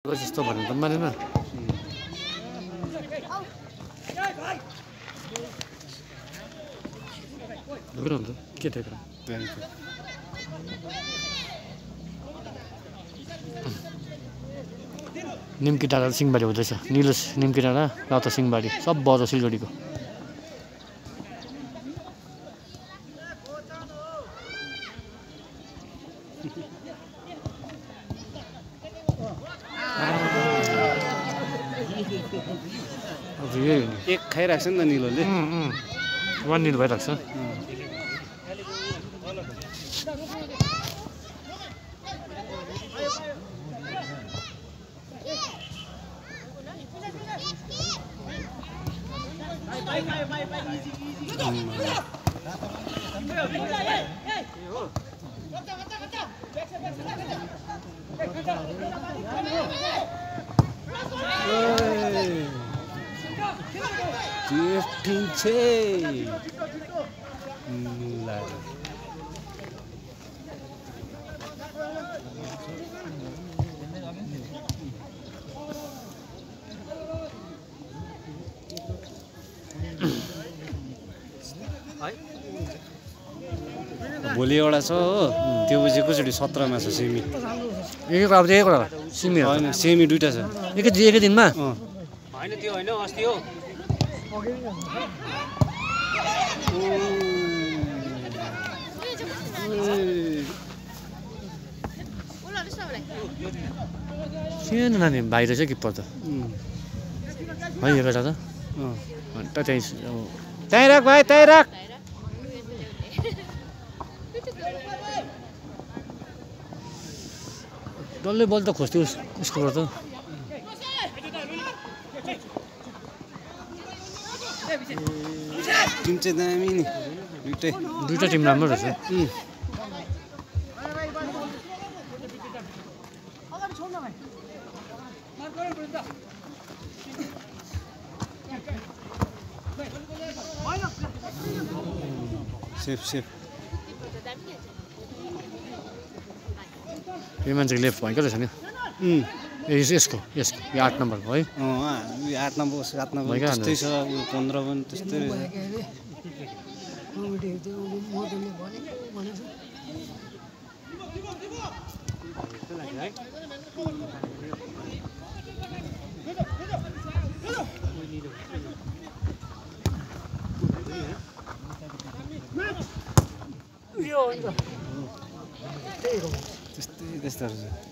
जस्तो भन्नु त मानेन के थियो निम्की डाँडा सिंहबारी हुँदैछ निलोस निम्की डाँडा राउत सिंहबारी सब बज सिलगढीको एक खाइराख्छ नि त निलोले वान निलो भइरहेको छ भोलि एउटा छ हो त्यो पछि कसरी 17 मा छ सेमी एक अब एकवटा सिमी हैन सेमी दुईटा छ एकै दिनमा हैन त्यो हैन अस्ति हो सानो नानी बाहिर चाहिँ किप्पर त है यो बेटा त अन्त त्यहीँ राख भाइ त्यहीँ राख डल्लै बल त खोज्थ्यो उसकोबाट त टिम चाहिँ दामी नि दुईटा टिम राम्रो रहेछ सेफ सेफ यो मान्छेको लेफ्ट भएकै रहेछ नि यसको यो 8 नम्बरको है 8 नम्बर 7 नम्बर त्यस्तै छ 15 पनि त्यस्तै रहेछ त्यस्तै रहेछ